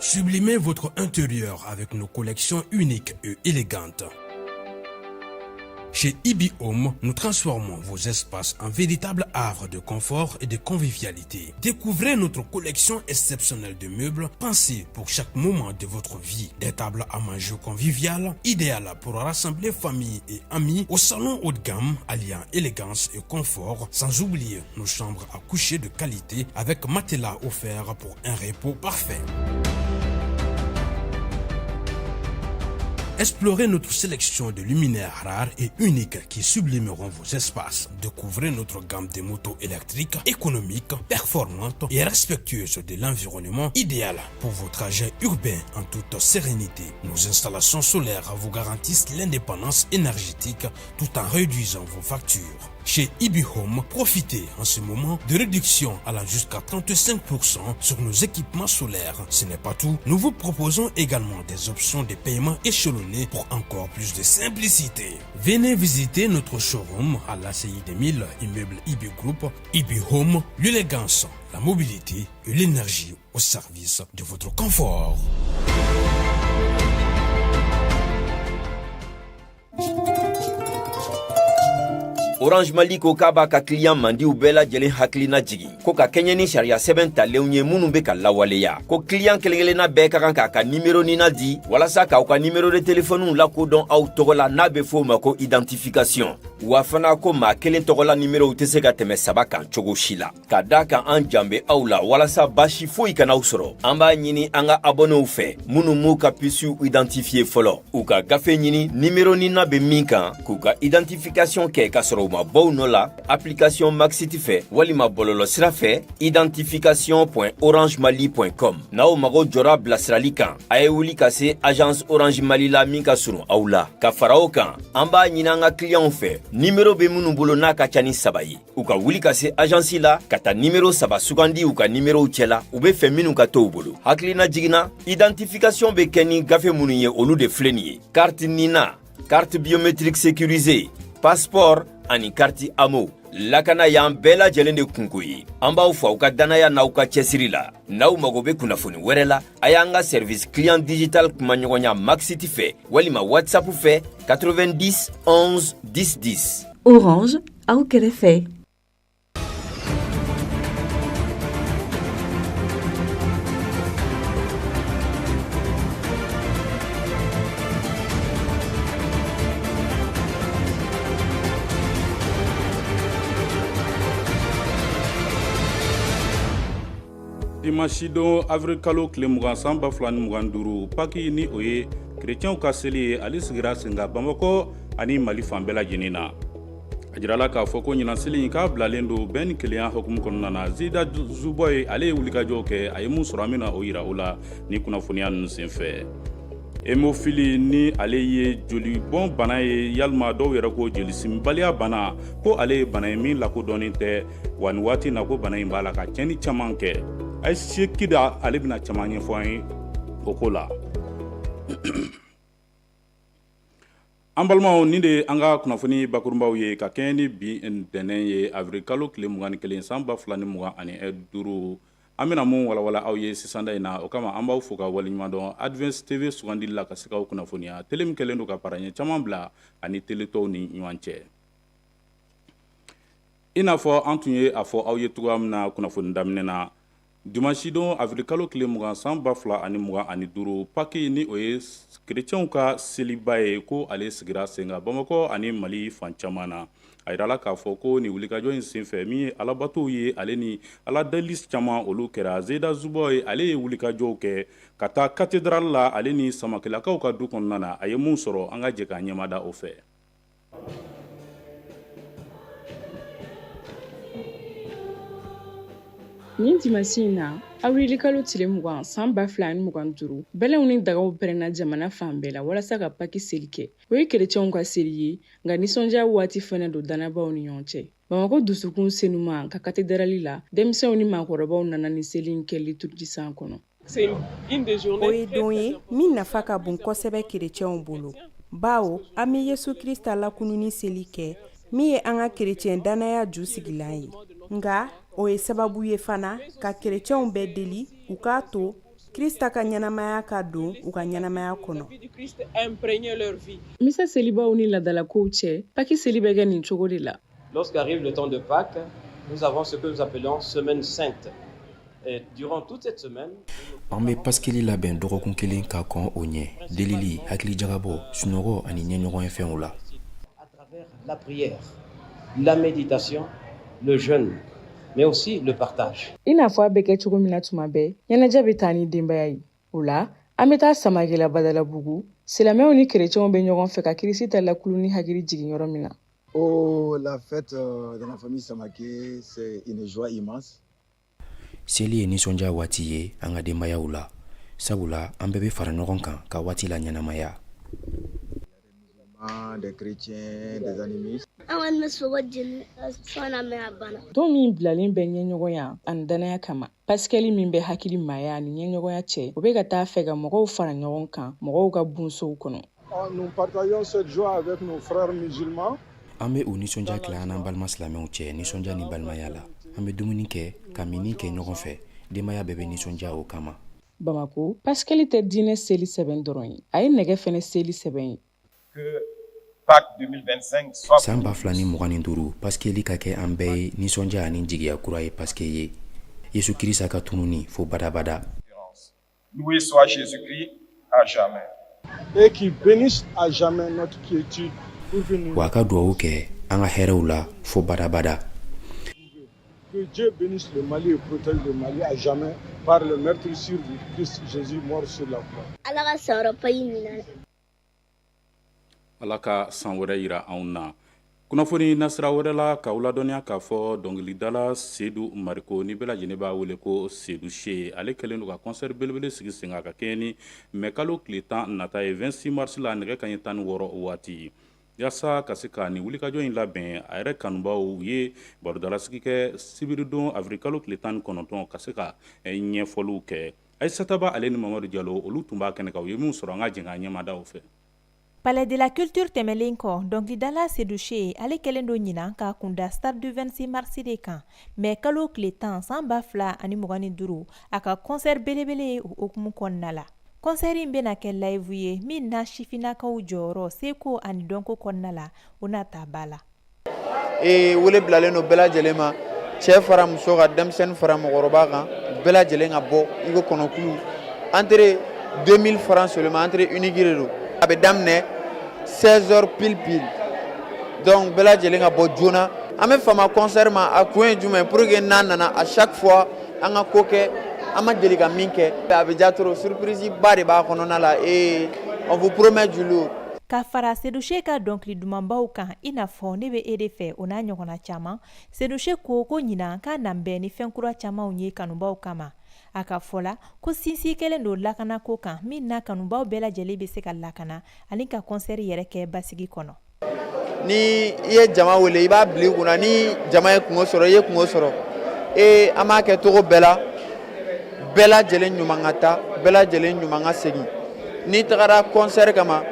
Sublimez votre intérieur avec nos collections uniques et élégantes. Chez Ibi Home, nous transformons vos espaces en véritables havres de confort et de convivialité. Découvrez notre collection exceptionnelle de meubles pensés pour chaque moment de votre vie. Des tables à manger conviviales, idéales pour rassembler famille et amis au salon haut de gamme, alliant élégance et confort, sans oublier nos chambres à coucher de qualité avec matelas offert pour un repos parfait. Explorez notre sélection de luminaires rares et uniques qui sublimeront vos espaces. Découvrez notre gamme de motos électriques, économiques, performantes et respectueuses de l'environnement, idéal pour vos trajets urbains en toute sérénité. Nos installations solaires vous garantissent l'indépendance énergétique tout en réduisant vos factures. Chez Ibi Home, profitez en ce moment de réductions allant jusqu'à 35% sur nos équipements solaires. Ce n'est pas tout, nous vous proposons également des options de paiement échelonnées pour encore plus de simplicité. Venez visiter notre showroom à l'ACI 2000, immeuble Ibi Group, Ibi Home, l'élégance, la mobilité et l'énergie au service de votre confort. Orange Mali ko k'a b'a ka kiliyan mandiw bɛɛ lajɛlen hakilina jigin ko ka kɛɲɛ ni sariya sɛbɛn talenw ye minnu bɛ ka lawaleya, ko kiliyan kelen-kelenna bɛɛ ka kan k'a ka nimero nina di walasa k'aw ka nimero de telefɔniw lakodɔn aw tɔgɔ la, n'a bɛ f'o ma ko identification. Wa fana ko maa kelen tɔgɔla nimerow tɛ se ka tɛmɛ saba kan cogo si la. Ka da kan an jan bɛ aw la walasa baasi foyi kana aw sɔrɔ, an b'a ɲini an ka abɔnew fɛ minnu m'u ka pisiw identifiye fɔlɔ, u ka gafe ɲini nimero nina bɛ min kan, k'u ka identification kɛ ka sɔrɔ u ma bɔ u nɔ la, application Maxit fɛ walima bɔlɔlɔ sira fɛ, identification.orangemali.com. N'aw mago jɔra bilasirali kan, a ye wuli ka se agence Orange Mali la min ka surun aw la. Ka fara o kan, an b'a ɲini an ka kiliyanw fɛ, nimero bɛ minnu bolo n'a ka ca ni saba ye, u ka wuli ka se agence la ka taa nimero saba sugandi u ka nimerow cɛla u bɛ fɛ minnu ka to u bolo. Hakilina jiginna, identification bɛ kɛ ni gafe minnu ye, olu de filɛ nin ye: carte nina, carte biométrique sécurisée, passeport ani carte AMO. Lakana y'an bɛɛ lajɛlen de kunko ye. An b'aw fo aw ka dannaya n'aw ka cɛsiri la. N'aw mago bɛ kunnafoni wɛrɛ la, a y'an ka service client digital kumaɲɔgɔnya Maxit fɛ walima WhatsApp fɛ, 90 11 10 10. Orange, aw kɛrɛfɛ. Dimanche don avril kalo tile 20 san 2025, Paki, ni o ye kerecɛnw ka seli ye, ale sigira sen kan Bamakɔ ani Mali fan bɛɛ lajɛlen na. A jirala k'a fɔ ko ɲinan seli in k'a bilalen don bɛn ni kelenya hukumu kɔnɔna na. Zida Zubɔye, ale ye wulikajɔw kɛ, a ye mun sɔrɔ, an bɛna o yira o la ni kunnafoniya ninnu senfɛ. Hémophilie, ni ale ye jolibɔn bana ye, yalima dɔw yɛrɛ ko jolisinbaliya bana, ko ale ye bana ye min lakodɔnnen tɛ wa, nin waati na ko bana in b'a la ka tiɲɛni caman kɛ. Ayise Kida, ale bɛna caman ɲɛfɔ an ye o ko la. An balimaw, nin de ye an ka kunnafoni bakurunbaw ye ka kɛɲɛ ni bi ntɛnɛn ye, avril kalo tile 21 san 2025. An bɛna mun walawala aw ye sisanda in na, o kama an b'aw fo ka waleɲuman dɔn Advance TV sugandili la ka se k'aw kunnafoniya. Tele min kɛlen don ka paraɲɛ caman bila ani tele tɔw ni ɲɔgɔn cɛ. I n'a fɔ an tun ye a fɔ aw ye cogoya min na kunnafoni daminɛ na, dimanche don avril kalo tile 20 san 2025, Paki, ni o ye kerecɛnw ka seliba ye, ko ale sigira sen kan Bamakɔ ani Mali fan caman na. A jirala k'a fɔ ko nin wulikajɔ in senfɛ, min ye alabatow ye ale ni aladeli caman, olu kɛra. Zeda Zubɔye, ale ye wulikajɔw kɛ ka taa cathédrale la ale ni Samakelakaw ka du kɔnɔna na. A ye mun sɔrɔ, an ka jɛ k'a ɲɛmada o fɛ. Nin dimasi in na, awirilikalo tile 20 san 2025, bɛlɛnw ni dagaw pɛrɛnna jamana fan bɛɛ la walasa ka Paki seli kɛ. O ye kerecɛnw ka seli ye, nka nisɔndiya waati fana don dannabaw ni ɲɔgɔn cɛ. Bamakɔ dusukun senuma ka katedarali la, denmisɛnw ni maakɔrɔbaw nana ni seli in kɛ liturji san kɔnɔ. O ye don ye min nafa ka bon kosɛbɛ kerecɛnw bolo, bawo an bɛ Yesu Krista lakununni seli kɛ, min ye an ka kerecɛn dannaya ju sigilan ye. Nka o ye sababu ye fana ka kerecɛnw bɛɛ deli u k'a to Krista ka ɲɛnamaya ka don u ka ɲɛnamaya kɔnɔ. Misa selibaw ni ladalakow cɛ, Paki seli bɛ kɛ nin cogo de la. Lorsqu'arrive le temps de Pâques, nous avons ce que nous appelons semaine sainte. Et durant toute cette semaine, An bɛ pasikeli labɛn dɔgɔkun kelen ka kɔn o ɲɛ, delili, hakilijagabɔ, sunɔgɔ ani ɲɛɲɔgɔn ye fɛnw la. À travers la prière, la méditation, le jeûne, mais aussi le partage. I n'a fɔ a bɛ kɛ cogo min na tuma bɛɛ, ɲɛnajɛ bɛ taa ni denbaya ye. O la, an bɛ taa Samakela Badalabugu, silamɛw ni kerecɛnw bɛ ɲɔgɔn fɛ ka Kirisita lakuluni hakili jigin yɔrɔ min na. Oh, la fête dans la famille Samaké, c'est une joie immense. Seli ye nisɔndiya waati ye an ka denbayaw la, sabula an bɛɛ bɛ fara ɲɔgɔn kan ka waati la ɲɛnamaya. Des chrétiens, des animistes. An kɔni bɛ sogo jeni sɔn na mɛ a banna. Don min bilalen bɛ ɲɛɲɔgɔnya ani danaya kama, pasikɛli min bɛ hakili maaya ani ɲɛɲɔgɔnya cɛ, o bɛ ka taa fɛ ka mɔgɔw fara ɲɔgɔn kan mɔgɔw ka bunsow kɔnɔ. Nous partageons cette joie avec nos frères musulmans. An bɛ o nisɔndiya tila an n'an balima silamɛw cɛ nisɔndiya ni balimaya la. An bɛ dumuni kɛ ka minni kɛ ɲɔgɔn fɛ, denbaya bɛɛ bɛ nisɔndiya o kama. Bamako, pasikɛli tɛ diinɛ seli sɛbɛn dɔrɔn ye, a ye nɛgɛ fɛnɛ seli sɛbɛn ye. Pâques 2025 soit San 2025 pasikeli ka kɛ an bɛɛ ye nisɔndiya ani jigiya kura ye, pasike ye Yesu Kirisa ka tununi fo badabada. Loué soit Jésus-Christ à jamais. Et qui bénisse à jamais notre quiétude pour que nous Wa a ka duwawu kɛ an ka hɛrɛw la fo badabada. Que Dieu bénisse le Mali et protège le Mali à jamais par le meurtrissure du Christ Jésus mort sur la croix. Ala ka san wɛrɛ Paki ɲinan. Ala ka san wɛrɛ yira anw na. Kunnafoni nasira wɛrɛ la, k'aw ladɔnniya k'a fɔ dɔnkilidala Sedu Mariko, ni bɛɛ lajɛlen b'a wele ko Sedu Se, ale kɛlen don ka concert belebele sigi sen kan ka kɛɲɛ ni mɛ kalo tile 10 nata ye, 26 mars la, nɛgɛ kaɲɛ 16 waati. Yaasa ka se ka nin wulikajɔ in labɛn, a yɛrɛ kanubaw ye barodalasigi kɛ sibiridon avril kalo tile 19 ka se ka ɲɛfɔliw kɛ. Ayisataba ale ni Mamadu Jalo, olu tun b'a kɛnɛ kan. U ye min sɔrɔ, an ka jɛn k'an ɲɛmadaw fɛ. Palais de la Culture tɛmɛlen kɔ, dɔnkilidala Sedu Se, ale kɛlen don ɲinan ka kunda stade du 26 mars de kan, mɛ kalo tile 10 san 2025, a ka concert belebele ye. O hukumu kɔnɔna la, concert in bɛna kɛ live ye min na sifinnakaw jɔyɔrɔ seko ani dɔnko kɔnɔna la, o na ta ba la. Ee, wele bilalen don bɛɛ lajɛlen ma, cɛ fara muso kan, denmisɛnnin fara mɔgɔkɔrɔba kan, bɛɛ lajɛlen ka bɔ i ko kɔnɔkulu. Entrée 2000 francs seulement, entrée unique de don. A bɛ daminɛ 16 heures pile pile, donc bɛɛ lajɛlen ka bɔ joona. An bɛ fama concert ma, a kun ye jumɛn? Pour que n'an nana, à chaque fois an ka ko kɛ an ma deli ka min kɛ. A bɛ ja trop, surprise ba de b'a kɔnɔna la et on vous promet du lourd. Ka fara Sedu Se ka dɔnkili dumanbaw kan, i n'a fɔ Ne bɛ e de fɛ, o n'a ɲɔgɔnna caman, Sedu Se ko ko ɲinan k'a na bɛn ni fɛn kura camanw ye kanubaw kama. A ka fɔ la ko sinsin kɛlen don lakanako kan, min na kanubaw bɛɛ lajɛlen bɛ se ka lakana ani ka concert yɛrɛ kɛ basigi kɔnɔ. Ni i ye jama wele, i b'a bila i kunna, ni jama ye kungo sɔrɔ, i ye kungo sɔrɔ. Ee, an b'a kɛ cogo bɛɛ la, bɛɛ lajɛlen ɲuman ka taa, bɛɛ lajɛlen ɲuman ka segin. N'i tagara concert kama,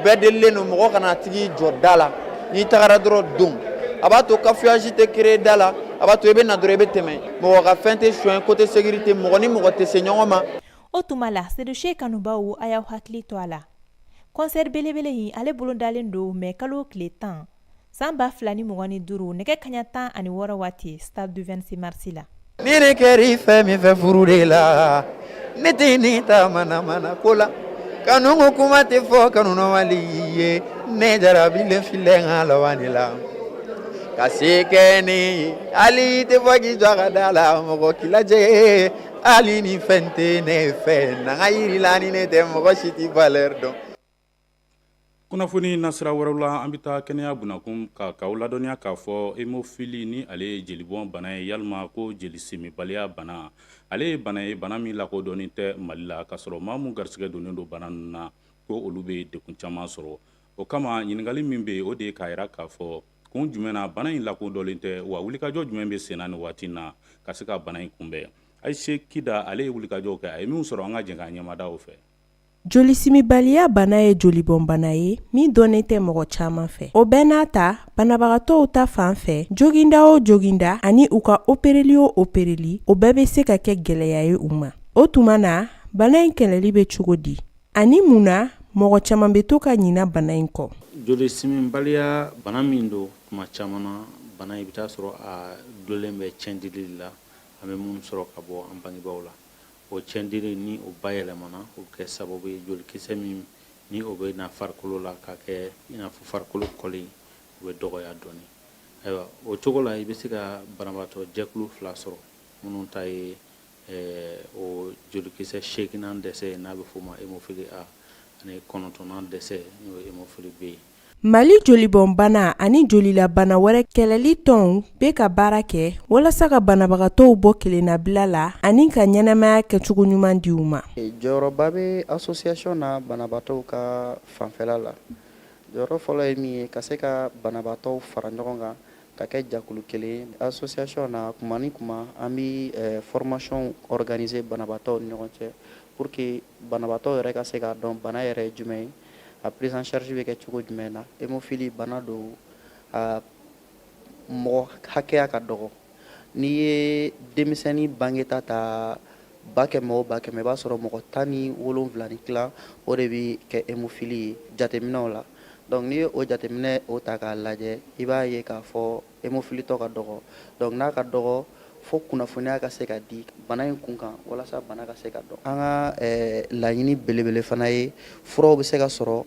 bɛɛ delilen don, mɔgɔ kana tigi jɔ da la. N'i tagara dɔrɔn don, a b'a to cafouillage tɛ créer da la, a b'a to i bɛ na dɔrɔn, i bɛ tɛmɛ, mɔgɔ ka fɛn tɛ suɲɛ. Côté sécurité, mɔgɔ ni mɔgɔ tɛ se ɲɔgɔn ma. O tuma la, Sedu Se kanubaw, a y'aw hakili to a la, concert belebele in, ale bolodalen don mɛ kalo tile 10 san 2025, nɛgɛ kaɲa 16 waati, stade du 26 mars la. Ni ne kɛra i fɛ min fɛ furu de la, ne tɛ ni ta mana ko la, kanu ko kuma tɛ fɔ kanu wali ye, ne jarabilen filɛ n ka lawale la ka se kɛ ne hali tɛ fɔ k'i jɔ a ka da la, mɔgɔ k'i lajɛ, hali ni fɛn tɛ ne fɛ na ka yiri la, ni ne tɛ, mɔgɔ si tɛ valeur dɔn. Kunnafoni nasira wɛrɛw la, an bɛ taa kɛnɛya bunakun ka k'aw ladɔnniya k'a fɔ hémophilie, ni ale ye jelibɔn bana ye, yalima ko jeli semibaliya bana, ale ye bana ye, bana min lakodɔnnen tɛ Mali la, k'a sɔrɔ maa mun garisɛgɛ donnen don bana ninnu na, ko olu bɛ degun caman sɔrɔ. O kama, ɲininkali min bɛ yen, o de ye k'a jira k'a fɔ kun jumɛn na bana in lakodɔnlen tɛ, wa wulikajɔ jumɛn bɛ sen na nin waati in na ka se ka bana in kunbɛn. Ayise Kida, ale ye wulikajɔ kɛ, a ye min sɔrɔ, an ka jɛ k'an ɲɛmada o fɛ. Jolisimibaliya bana ye jolibɔnbana ye min dɔnnen tɛ mɔgɔ caman fɛ. O bɛɛ n'a ta, banabagatɔw ta fan fɛ, joginda o joginda ani u ka opereli o opereli, o bɛɛ bɛ se ka kɛ gɛlɛya ye u ma. O tuma na, Bana in kɛlɛli bɛ cogo di? Ani mun na mɔgɔ caman bɛ to ka ɲina bana in kɔ? Joli simibaliya bana min don, tuma caman na, bana i bɛ taa sɔrɔ a dulonnen bɛ cɛndili la, an bɛ minnu sɔrɔ ka bɔ an bangebaaw la. O cɛndili ni o bayɛlɛmana, o bɛ kɛ sababu ye jolikisɛ min ni o bɛ na farikolo la ka kɛ i n'a fɔ farikolo kɔli, o bɛ dɔgɔya dɔɔnin. Ayiwa, o cogo la, i bɛ se ka banabaatɔ jɛkulu fila sɔrɔ minnu ta ye o jolikisɛ seeginnan dɛsɛ ye, n'a bɛ f'o ma hémophilie A, ani kɔnɔntɔnnan dɛsɛ, n'o ye hémophilie B ye. Mali jolibɔnbana ani jolilabana wɛrɛ kɛlɛli tɔnw bɛ ka baara kɛ walasa ka banabagatɔw bɔ kelennabila la ani ka ɲɛnamaya kɛcogo ɲuman di u ma. Jɔyɔrɔba bɛ association na banabaatɔw ka fanfɛla la. Jɔyɔrɔ fɔlɔ ye min ye, ka se ka banabaatɔw fara ɲɔgɔn kan ka kɛ jakulu kelen ye. Association na, kuma ni kuma, an bɛ formation organiser banabaatɔw ni ɲɔgɔn cɛ pour que banabaatɔw yɛrɛ ka se k'a dɔn bana yɛrɛ ye jumɛn ye, a prise en charge bɛ kɛ cogo jumɛn na. Hémophilie bana don, a mɔgɔ hakɛya ka dɔgɔ. N'i ye denmisɛnnin bangeta ta 100 000 o 100 000, i b'a sɔrɔ mɔgɔ 17 ni tila, o de bɛ kɛ hémophilie ye jateminɛw la. Donc n'i ye o jateminɛ o ta k'a lajɛ, i b'a ye k'a fɔ hémophilie tɔ ka dɔgɔ. Donc n'a ka dɔgɔ, fo kunnafoniya ka se ka di bana in kun kan walasa bana ka se ka dɔn. An ka laɲini belebele fana ye furaw bɛ se ka sɔrɔ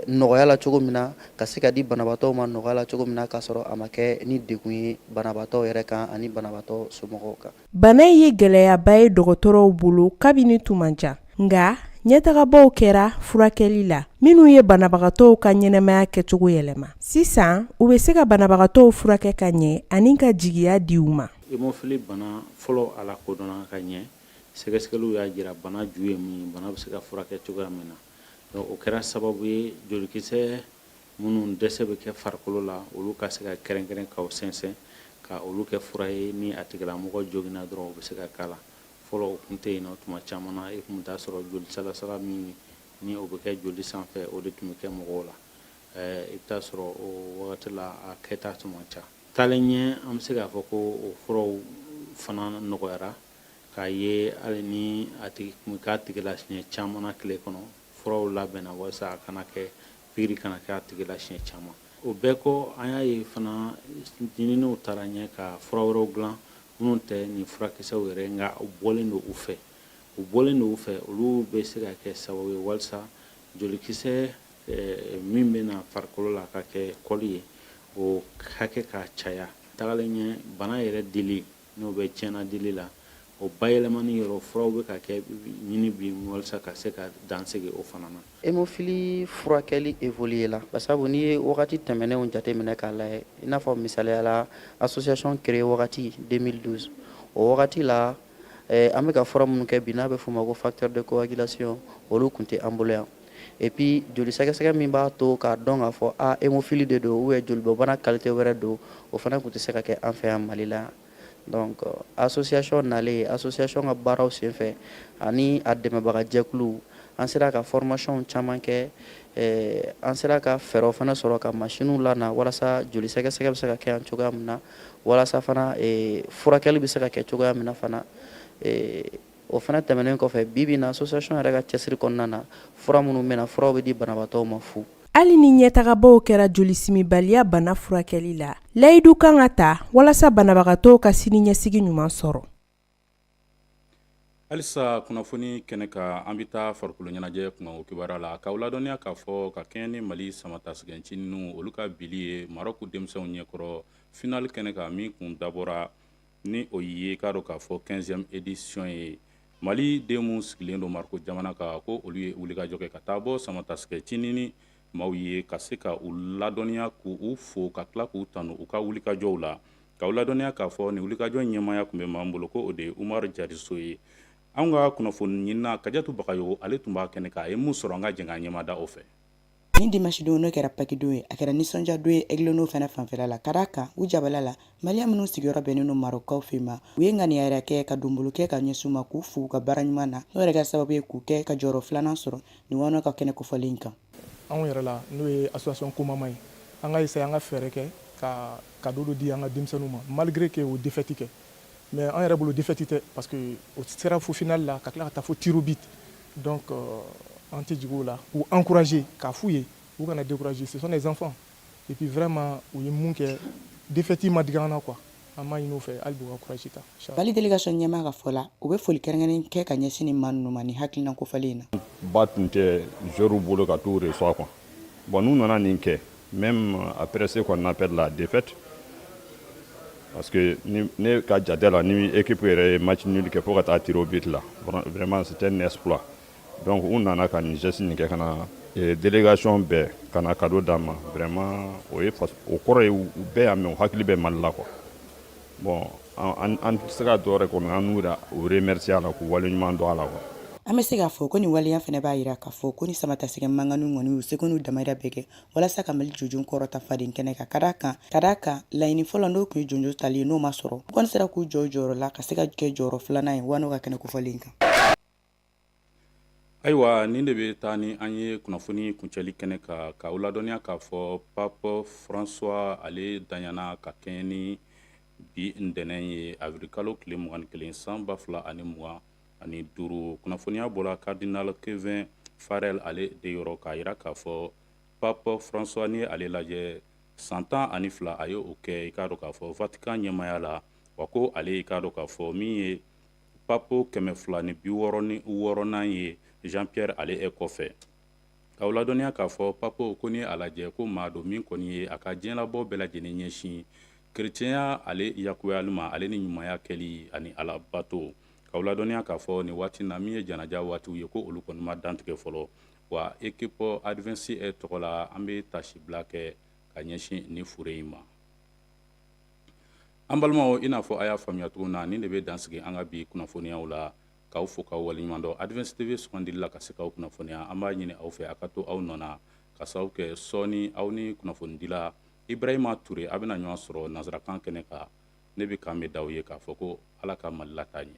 nɔgɔya la cogo min na, ka se ka di banabaatɔw ma nɔgɔya la cogo min na, k'a sɔrɔ a ma kɛ ni degun ye banabaatɔw yɛrɛ kan ani banabaatɔ somɔgɔw kan. Bana in ye gɛlɛyaba ye dɔgɔtɔrɔw bolo kabini tuma jan, nka ɲɛtagabaw kɛra furakɛli la minnu ye banabagatɔw ka ɲɛnamaya kɛcogo yɛlɛma. Sisan u bɛ se ka banabagatɔw furakɛ ka ɲɛ ani ka jigiya di u ma. Hémophilie bana fɔlɔ, a lakodɔnna ka ɲɛ. Sɛgɛsɛgɛliw y'a jira bana ju ye min ye, bana bɛ se ka furakɛ cogoya min na. Donc o kɛra sababu ye jolikisɛ minnu dɛsɛ bɛ kɛ farikolo la, olu ka se ka kɛrɛnkɛrɛn k'aw sɛnsɛn ka olu kɛ fura ye. Ni a tigilamɔgɔ joginna dɔrɔn, o bɛ se ka k'a la. Fɔlɔ, o tun tɛ yen nɔ. Tuma caman na, e tun bɛ taa sɔrɔ joli salasala min ni o bɛ kɛ joli sanfɛ, o de tun bɛ kɛ mɔgɔw la. I bɛ taa sɔrɔ o wagati la, a kɛta tun man ca. Taalen ɲɛ, an bɛ se k'a fɔ ko o furaw fana nɔgɔyara k'a ye. Hali ni a tigi tun bɛ k'a tigi la siɲɛ caman na tile kɔnɔ, furaw labɛnna walasa a kana kɛ pikiri kana kɛ a tigi la siɲɛ caman. O bɛɛ kɔ, an y'a ye fana ɲininiw taara ɲɛ ka fura wɛrɛw dilan minnu tɛ nin furakisɛw yɛrɛ, nka u bɔlen don u fɛ, u bɔlen don u fɛ. Olu bɛ se ka kɛ sababu ye walasa jolikisɛ min bɛ na farikolo la ka kɛ kɔli ye, o hakɛ ka caya. Tagalen ɲɛ, bana yɛrɛ dili n'o bɛ tiɲɛna dili la, o bayɛlɛmani yɔrɔ, furaw bɛ ka kɛ ɲini bi walasa ka se ka dan sigi o fana na. Hémophilie furakɛli évolué la, basabu n'i ye wagati tɛmɛnenw jateminɛ k'a lajɛ, i n'a fɔ misaliya la, association créé wagati 2012, o wagati la, an bɛ ka fura minnu kɛ bi, n'a bɛ f'o ma ko facteur de coagulation, olu tun tɛ an bolo yan. Et puis joli sɛgɛsɛgɛ min b'a to k'a dɔn k'a fɔ a hémophilie de don ou bien jolibɔbana qualité wɛrɛ don, o fana tun tɛ se ka kɛ an fɛ yan Mali la. Donc association nalen, association ka baaraw senfɛ ani a dɛmɛbaga jɛkulu, an sera ka formation caman kɛ, an sera ka fɛɛrɛw fana sɔrɔ ka machines lana walasa joli sɛgɛsɛgɛ bɛ se ka kɛ yan cogoya min na, walasa fana furakɛli bɛ se ka kɛ cogoya min na fana. O fana tɛmɛnen kɔfɛ, bi bi na, association yɛrɛ ka cɛsiri kɔnɔna na, fura minnu bɛ na, furaw bɛ di banabaatɔw ma fu. Hali ni ɲɛtagabaw kɛra jolisimibaliya bana furakɛli la, layidu kan ka ta walasa banabagatɔw ka siniɲɛsigi ɲuman sɔrɔ. Halisa kunnafoni kɛnɛ kan, an bɛ taa farikolo ɲɛnajɛ kunkanko kibaruya la k'aw ladɔnniya k'a fɔ ka kɛɲɛ ni Mali samatasɛgɛncinin olu ka bili ye Marɔku denmisɛnw ɲɛkɔrɔ finale kɛnɛ kan, min kun dabɔra ni o ye k'a dɔn k'a fɔ 15e édition ye. Mali den minnu sigilen don Marɔku jamana kan, ko olu ye wulikajɔ kɛ ka taa bɔ samatasɛgɛncinin maaw ye ka se ka u ladɔnniya, k'u fo, ka tila k'u tanu u ka wulikajɔw la. K'aw ladɔnniya k'a fɔ nin wulikajɔ ɲɛmaaya tun bɛ maa bolo, ko o de ye Umaru Jariso ye. Anw ka kunnafoni ɲinina Kajatu Bagayogo, ale tun b'a kɛnɛ kan. A ye mun sɔrɔ, an ka jɛ k'an ɲɛmada o fɛ. Ni dimanche don, n'o kɛra Pâques don ye, a kɛra nisɔndiya don ye Aiglons fana fanfɛla la, ka d'a kan u jabala la Malien minnu sigiyɔrɔ bɛnnen don Marɔkukaw fɛ ma, u ye ŋaniya yɛrɛ kɛ ka donbolo kɛ ka ɲɛsin u ma, k'u fo u ka baara ɲuman na, n'o yɛrɛ kɛra sababu ye k'u kɛ ka jɔyɔrɔ filanan sɔrɔ nin wɔnɔ ka kɛnɛ kofɔlen kan. Anw yɛrɛ la, n'o ye association Komama ye, an ka essayer an ka fɛɛrɛ kɛ ka cadeau dɔ di an ka denmisɛnninw ma, malgré que o défaite kɛ. Mais an yɛrɛ bolo, défaite tɛ, parce que o sera fo finale la, ka tila ka taa fo tir au but. Donc an tɛ jigin o la, k'u encourager, k'a f'u ye u kana décourager. Ce sont des enfants et puis vraiment u ye mun kɛ, défaite ma digi an na quoi. An b'a ɲini u fɛ hali bi, u ka courage ta. Mali délégation ɲɛmaa ka fɔ la, u bɛ foli kɛrɛnkɛrɛn kɛ ka ɲɛsin nin maa ninnu ma ni hakilina kofalen in na. Ba tun tɛ joueurs bolo ka t'u reçoit quoi. Bon, n'u nana nin kɛ, même après ce qu'on appelle la défaite, parce que ni ne ka jate la, ni équipe yɛrɛ ye match nul kɛ fo ka taa tir au but la, vraiment c'était un exploit. Donc u nana ka nin geste nin kɛ, ka na délégation bɛɛ ka na cadeau d'an ma, vraiment o ye, o kɔrɔ ye u bɛɛ y'a mɛn, u hakili bɛ Mali la quoi. Bon, an tɛ se ka dɔwɛrɛ kɔnɔ, an n'u u remercier a la, k'u waleɲuman dɔn a la quoi. An bɛ se k'a fɔ ko nin waleya fana b'a jira k'a fɔ ko ni samatasɛgɛ mankanni kɔni, y'u seko n'u damayira bɛɛ kɛ walasa ka Mali jɔnjɔn kɔrɔta faden kɛnɛ kan, ka d'a kan laɲini fɔlɔ, n'o tun ye jɔnjɔn tali ye, n'o ma sɔrɔ, u kɔni sera k'u jɔ jɔyɔrɔ la ka se ka kɛ jɔyɔrɔ filanan ye wa n'o ka kɛnɛ kofɔlen kan. Ayiwa, nin de bɛ taa ni an ye kunnafoni kuncɛli kɛnɛ kan, k'aw ladɔnniya k'a fɔ Pape François, ale daɲana ka kɛɲɛ ni bi ntɛnɛn ye, avril kalo tile 21 san 2025. Kunnafoniya bɔra cardinal Kevin Farrell ale de yɔrɔ, k'a jira k'a fɔ Pape François, ni ale lajɛ, san 12 a ye o kɛ, i k'a dɔn k'a fɔ Vatican ɲɛmaya la. Wa ko ale, i k'a dɔn k'a fɔ min ye pape 266nan ye Jean Pierre ale e kɔfɛ. K'aw ladɔnniya k'a fɔ pape ko ni a lajɛ, ko maa don min kɔni ye a ka diɲɛlabɔ bɛɛ lajɛlen ɲɛsin kerecɛnya ale yakuyali ma, ale ni ɲumanya kɛli ani Ala bato. K'aw ladɔnniya k'a fɔ nin waati na, min ye janaja waatiw ye, ko olu kɔni ma dantigɛ fɔlɔ. Wa équipe Adventiste tɔgɔ la, an bɛ tasibila kɛ ka ɲɛsin ni fure in ma. An balimaw, i n'a fɔ a y'a faamuya cogo min na, nin de bɛ dansigi an ka bi kunnafoniyaw la, k'aw fo k'aw waleɲuman dɔn Adventiste TV sugandili la ka se k'aw kunnafoniya. An b'a ɲini aw fɛ, a ka to aw nɔ na, ka sababu kɛ sɔɔni aw ni kunnafonidila Ibrahima Ture a bɛna ɲɔgɔn sɔrɔ nanzarakan kɛnɛ kan. Ne bɛ kan bɛ d'aw ye k'a fɔ ko Ala ka Mali lataa ɲɛ.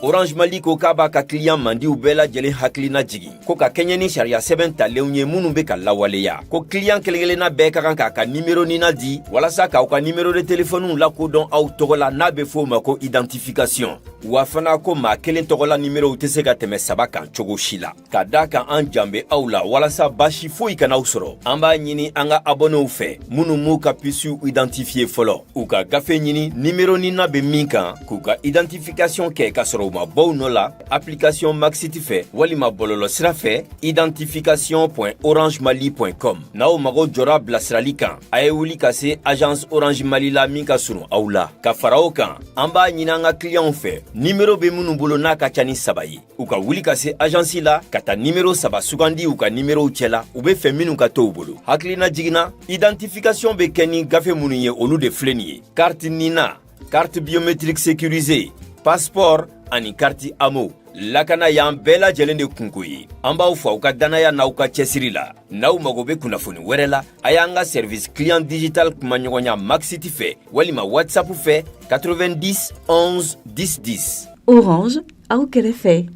Orange Mali ko k'a b'a ka client mandiw bɛɛ lajɛlen hakilina jigin ko ka kɛɲɛ ni sariya sɛbɛn talenw ye minnu bɛ ka lawaleya, ko client kelen-kelenna bɛɛ ka kan k'a ka nimero nina di walasa k'aw ka nimero de telefɔniw lakodɔn aw tɔgɔ la, n'a bɛ f'o ma ko identification. Wa fana ko maa kelen tɔgɔla nimerow tɛ se ka tɛmɛ saba kan cogo si la. Ka da kan an jan bɛ aw la walasa baasi foyi kan'aw sɔrɔ, an b'a ɲini an ka abonnéw fɛ minnu m'u ka pucew identifier fɔlɔ, u ka gafe ɲini nimero nina bɛ min kan, k'u ka identification kɛ ka sɔrɔ u ma bɔ u nɔ la, application Maxit fɛ walima bɔlɔlɔ sira fɛ, identification.orangemali.com. N'aw mago jɔra bilasirali kan, a ye wuli ka se agence Orange Mali la min ka surun aw la. Ka fara o kan, an b'a ɲini an ka clientw fɛ, nimero bɛ minnu bolo n'a ka ca ni saba ye, u ka wuli ka se agence la ka taa nimero saba sugandi u ka nimerow cɛla, u be fɛ minnu ka to u bolo. Hakilina jiginna, identification bɛ kɛ ni gafe minnu ye, olu de filɛ nin ye: carte nina, carte biométrique sécurisée, passeport ani carte AMO. Lakana y'an bɛɛ lajɛlen de kunko ye. An b'aw fo aw ka dannaya n'aw ka cɛsiri la. N'aw mago bɛ kunnafoni wɛrɛ la, a y'an ka service client digital kumaɲɔgɔnya Maxit fɛ walima WhatsApp fɛ, 90 11 10 10. Orange, aw kɛrɛfɛ.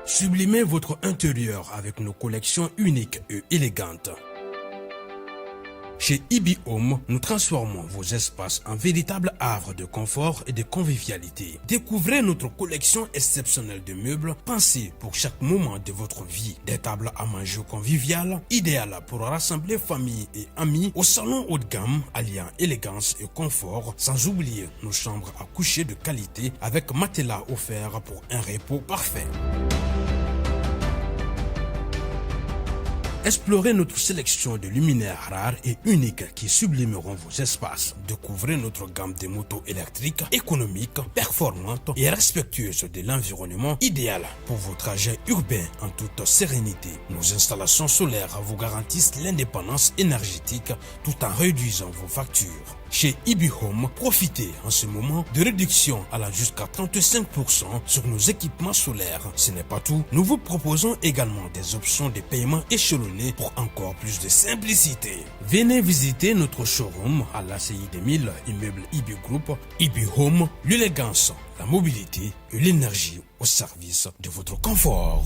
Sublimez votre intérieur avec nos collections uniques et élégantes. Chez Ibi Home, nous transformons vos espaces en véritables havres de confort et de convivialité. Découvrez notre collection exceptionnelle de meubles pensés pour chaque moment de votre vie. Des tables à manger conviviales, idéales pour rassembler famille et amis, au salon haut de gamme alliant élégance et confort, sans oublier nos chambres à coucher de qualité avec matelas offert pour un repos parfait. Explorez notre sélection de luminaires rares et uniques qui sublimeront vos espaces. Découvrez notre gamme de motos électriques économiques, performantes et respectueuses de l'environnement, idéales pour vos trajets urbains en toute sérénité. Nos installations solaires vous garantissent l'indépendance énergétique tout en réduisant vos factures. Chez IB Home, profitez en ce moment de réduction allant jusqu'à 35% sur nos équipements solaires. Ce n'est pas tout, nous vous proposons également des options de paiement échelonnées pour encore plus de simplicité. Venez visiter notre showroom à l'ACI 2000, immeuble IB Group, IB Home, l'élégance, la mobilité et l'énergie au service de votre confort.